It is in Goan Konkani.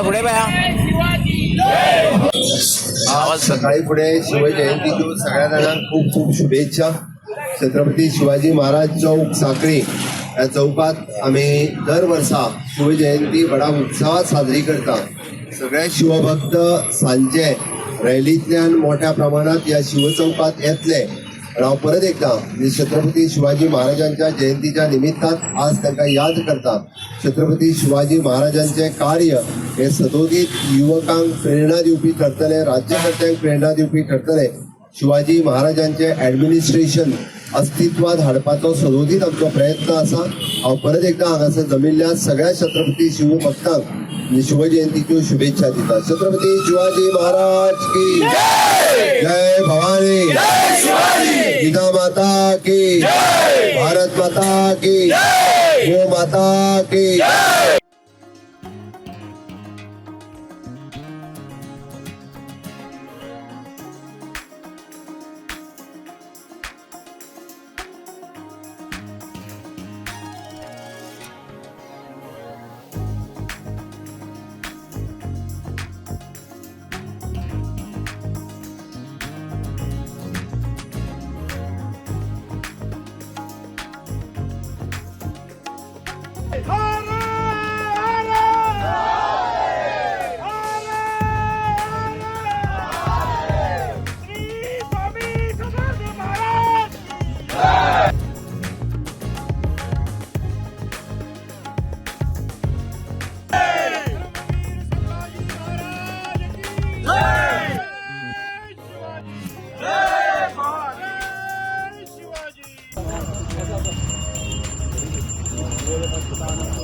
पुढे बया. आज सकाळी फुडें शिवजयंतीच्यो सगळ्या जाणांक खूब खूब शुभेच्छा. छत्रपती शिवाजी महाराज चौक साखळी ह्या चौकात आमी दर वर्सा शिवजयंती व्हडा उत्साहात साजरी करता. सगळे शिवभक्त सांजे रॅलींतल्यान मोठ्या प्रमाणात ह्या शिवचौकात येतले आनी हांव परत एकदां म्हणजे छत्रपती शिवाजी महाराजांच्या जयंतीच्या निमित्तान आज तांकां याद करता. छत्रपती शिवाजी महाराजांचें कार्य हे सदोदीत युवकांक प्रेरणा दिवपी ठरतलें, राज्यकर्त्यांक प्रेरणा दिवपी ठरतलें. शिवाजी महाराजांचें ॲडमिनिस्ट्रेशन अस्तित्वात हाडपाचो सदोदीत आमचो प्रयत्न आसा. हांव परत एकदां हांगासर जमिल्ल्या सगळ्या छत्रपती शिवभक्तांक शिवजयंतीच्यो शुभेच्छा दिता. छत्रपती शिवाजी महाराज की जय. भवानी गीता माता की, भारत माता की, गो माता की. श्री स्वामी समर्थ महाराज की. धर्मवीर संभाजी महाराज की जय. शिवाजी जय. जय शिवाजी.